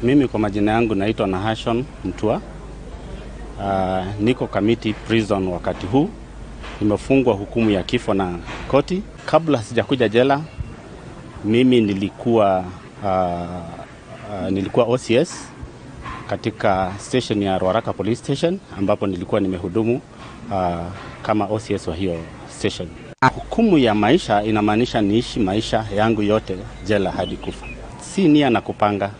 Mimi kwa majina yangu naitwa Nahashon Mtua. Niko Kamiti Prison wakati huu. Nimefungwa hukumu ya kifo na koti. Kabla sijakuja jela, mimi nilikuwa OCS katika station ya Ruaraka Police Station, ambapo nilikuwa nimehudumu kama OCS wa hiyo station. Hukumu ya maisha inamaanisha niishi maisha yangu yote jela hadi kufa. Si nia na kupanga.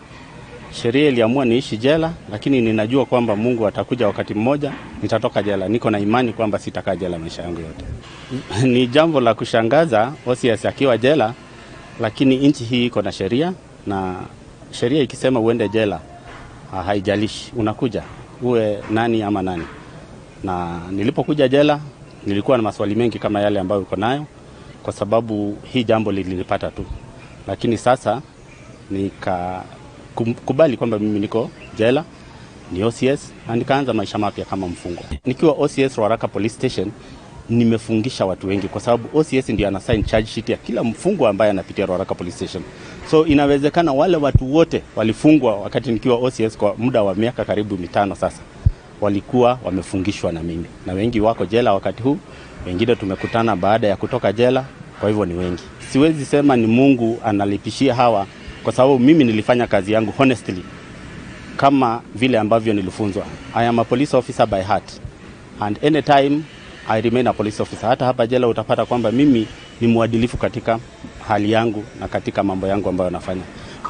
Sheria iliamua niishi jela, lakini ninajua kwamba Mungu atakuja wakati mmoja nitatoka jela. Niko na imani kwamba sitakaa jela maisha yangu yote. Ni jambo la kushangaza OCS akiwa jela, lakini nchi hii iko na sheria, na sheria ikisema uende jela, haijalishi unakuja uwe nani ama nani. Na nilipokuja jela nilikuwa na maswali mengi kama yale ambayo uko nayo, kwa sababu hii jambo lilinipata tu. Lakini sasa nikakubali kwamba mimi niko jela, ni OCS, na nikaanza maisha mapya kama mfungwa. Nikiwa OCS Ruaraka Police Station nimefungisha watu wengi, kwa sababu OCS ndiye ana sign charge sheet ya kila mfungwa ambaye anapitia Ruaraka Police Station. So inawezekana wale watu wote walifungwa wakati nikiwa OCS kwa muda wa miaka karibu 5 sasa, walikuwa wamefungishwa na mimi. Na wengi wako jela wakati huu, wengine tumekutana baada ya kutoka jela, kwa hivyo ni wengi. Siwezi sema ni Mungu analipishia hawa, kwa sababu mimi nilifanya kazi yangu honestly kama vile ambavyo nilifunzwa. I am a police officer by heart, and anytime I remain a police officer. Hata hapa jela utapata kwamba mimi ni mwadilifu katika hali yangu na katika mambo yangu ambayo nafanya.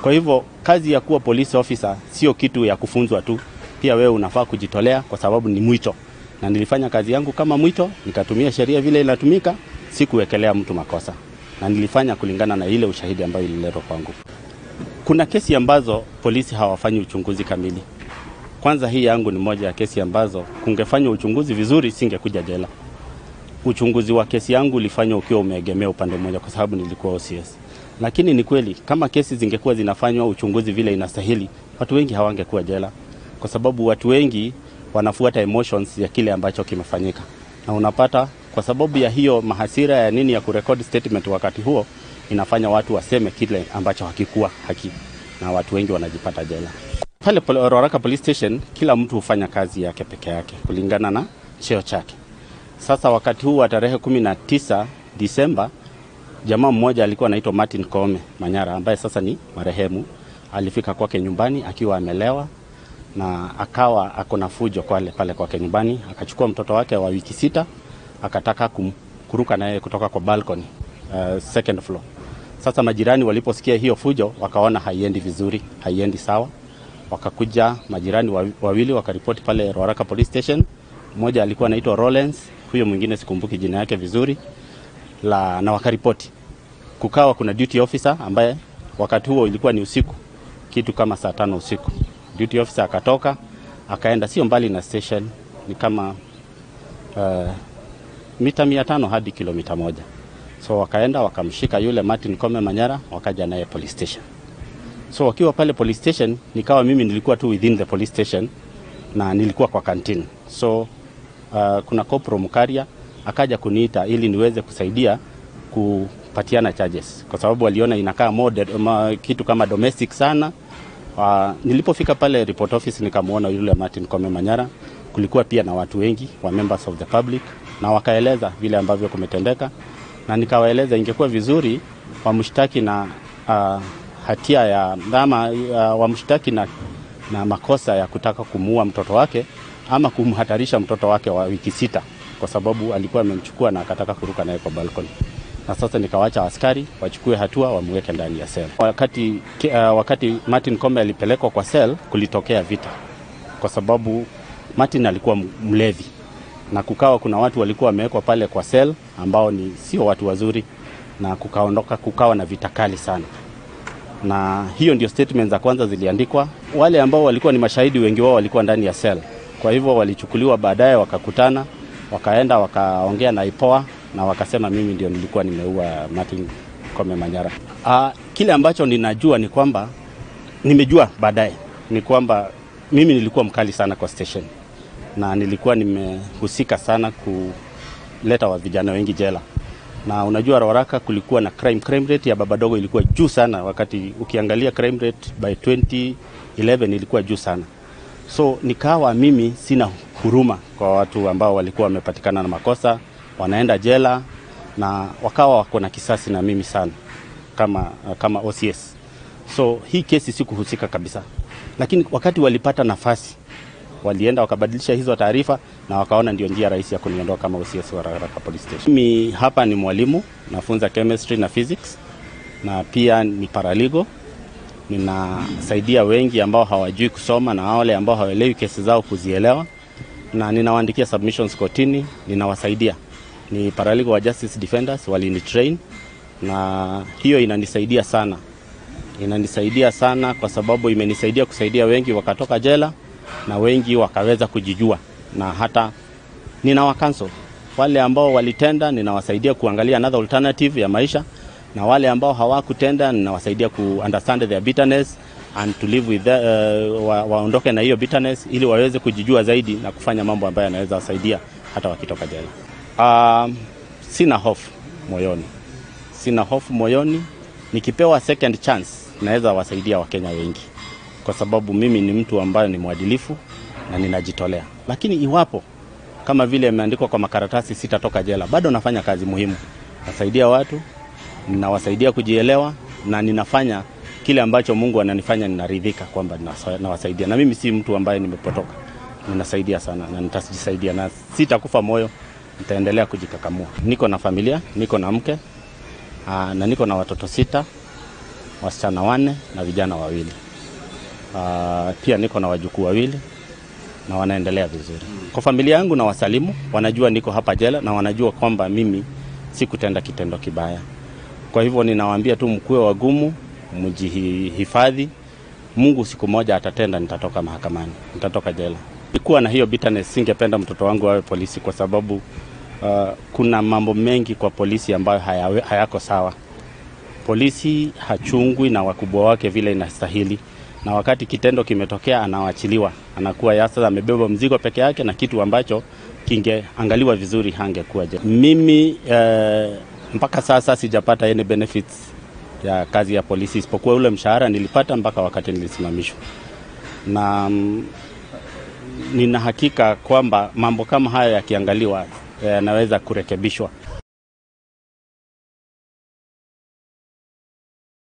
Kwa hivyo kazi ya kuwa police officer sio kitu ya kufunzwa tu, pia wewe unafaa kujitolea, kwa sababu ni mwito. Na nilifanya kazi yangu kama mwito, nikatumia sheria vile inatumika, sikuwekelea mtu makosa. Na nilifanya kulingana na ile ushahidi ambayo ililetwa kwangu. Kuna kesi ambazo polisi hawafanyi uchunguzi kamili. Kwanza hii yangu ni moja ya kesi ambazo kungefanywa uchunguzi vizuri singekuja jela. Uchunguzi wa kesi yangu ulifanywa ukiwa umeegemea upande mmoja, kwa sababu nilikuwa OCS. Lakini ni kweli kama kesi zingekuwa zinafanywa uchunguzi vile inastahili, watu wengi hawangekuwa jela, kwa sababu watu wengi wanafuata emotions ya kile ambacho kimefanyika. Na unapata kwa sababu ya hiyo mahasira ya nini ya kurekodi statement wakati huo, inafanya watu waseme kile ambacho hakikuwa haki, na watu wengi wanajipata jela. Pale Ruaraka Police Station kila mtu hufanya kazi yake peke yake kulingana na cheo chake. Sasa wakati huu wa tarehe 19 Disemba, jamaa mmoja alikuwa anaitwa Martin Kome Manyara, ambaye sasa ni marehemu, alifika kwake nyumbani akiwa amelewa na akawa ako na fujo pale kwake nyumbani. Akachukua mtoto wake wa wiki 6 akataka kuruka naye kutoka kwa balcony, second floor. Sasa majirani waliposikia hiyo fujo wakaona haiendi vizuri, haiendi sawa. Wakakuja majirani wawili wakaripoti pale Ruaraka Police Station. Mmoja alikuwa anaitwa Rollins, huyo mwingine sikumbuki jina yake vizuri, na wakaripoti. Kukawa kuna duty officer ambaye wakati huo ilikuwa ni usiku, kitu kama saa 5 usiku. Duty officer akatoka, akaenda sio mbali na station, ni kama mita 500 hadi kilomita 1. So wakaenda wakamshika yule Martin Kome Manyara, wakaja naye police station. So wakiwa pale police station, nikawa mimi nilikuwa tu within the police station na nilikuwa kwa canteen. So kuna Kopro Mukaria akaja kuniita ili niweze kusaidia kupatiana charges, kwa sababu waliona inakaa kitu kama domestic sana. Nilipofika pale report office nikamuona yule Martin Kome Manyara. Kulikuwa pia na watu wengi wa members of the public, na wakaeleza vile ambavyo kumetendeka, na nikawaeleza ingekuwa vizuri wamshtaki na hatia ya ama wamshtaki na makosa ya kutaka kumuua mtoto wake ama kumhatarisha mtoto wake wa wiki 6, kwa sababu alikuwa amemchukua na akataka kuruka naye kwa balcony. Na sasa nikawacha askari wachukue hatua wamweke ndani ya cell. Wakati Martin Kome alipelekwa kwa cell, kulitokea vita, kwa sababu Martin alikuwa mlevi, na kukawa kuna watu walikuwa wamewekwa pale kwa cell ambao ni sio watu wazuri, na kukawa na vita kali sana. Na hiyo ndio statement za kwanza ziliandikwa. Wale ambao walikuwa ni mashahidi wengi wao walikuwa ndani ya cell. Kwa hivyo walichukuliwa baadaye, wakakutana, wakaenda wakaongea na IPOA na wakasema mimi ndio nilikuwa nimeua Martin Kome Manyara. Kile ambacho ninajua ni kwamba nimejua baadaye ni kwamba mimi nilikuwa mkali sana kwa station, na nilikuwa nimehusika sana kuleta wa vijana wengi jela. Na unajua Ruaraka kulikuwa na crime rate ya babadogo ilikuwa juu sana. Wakati ukiangalia crime rate by 2011 ilikuwa juu sana. So nikawa mimi sina huruma kwa watu ambao walikuwa wamepatikana na makosa, wanaenda jela, na wakawa wako na kisasi na mimi sana kama OCS. So hii kesi sikuhusika kabisa. Lakini wakati walipata nafasi, walienda wakabadilisha hizo taarifa na wakaona ndio njia rahisi ya kuniondoa kama OCS wa Ruaraka Police Station. Mimi hapa ni mwalimu, nafunza chemistry na physics, na pia ni paralegal. Ninasaidia wengi ambao hawajui kusoma na wale ambao hawaelewi kesi zao kuzielewa, na ninawaandikia submissions kotini, ninawasaidia. Ni paralegal wa Justice Defenders, walinitrain, na hiyo inanisaidia sana. Inanisaidia sana kwa sababu imenisaidia kusaidia wengi wakatoka jela na wengi wakaweza kujijua, na hata ninawakansel wale ambao walitenda, ninawasaidia kuangalia another alternative ya maisha, na wale ambao hawakutenda ninawasaidia ku understand their bitterness and to live with waondoke na hiyo bitterness ili waweze kujijua zaidi na kufanya mambo ambayo yanaweza wasaidia hata wakitoka jela. Sina hofu moyoni. Sina hofu moyoni. Nikipewa second chance naweza wasaidia Wakenya wengi, kwa sababu mimi ni mtu ambaye ni mwadilifu na ninajitolea. Lakini iwapo kama vile imeandikwa kwa makaratasi sitatoka jela, bado nafanya kazi muhimu. Nasaidia watu, ninawasaidia kujielewa, na ninafanya kile ambacho Mungu ananifanya ninaridhika kwamba nawasaidia. Na mimi si mtu ambaye nimepotoka. Ninasaidia sana na nitajisaidia na sitakufa moyo, nitaendelea kujikakamua. Niko na familia, niko na mke, na niko na watoto 6, wasichana 4 na vijana 2. Pia niko na wajukuu 2 na wanaendelea vizuri. Kwa familia yangu na wasalimu, wanajua niko hapa jela na wanajua kwamba mimi sikutenda kitendo kibaya. Kwa hivyo ninawaambia tu mkuwe wagumu, mjihifadhi. Mungu siku moja atatenda, nitatoka mahakamani, nitatoka jela. Nikuwa na hiyo bitterness, singependa mtoto wangu awe polisi, kwa sababu kuna mambo mengi kwa polisi ambayo hayako sawa. Polisi hachungwi na wakubwa wake vile inastahili, na wakati kitendo kimetokea anaachiliwa, anakuwa sasa amebeba mzigo peke yake, na kitu ambacho kingeangaliwa vizuri hangekuwa jela. Mimi mpaka sasa sijapata any benefits ya kazi ya polisi, isipokuwa ule mshahara nilipata mpaka wakati nilisimamishwa. Na nina hakika kwamba mambo kama haya yakiangaliwa yanaweza kurekebishwa.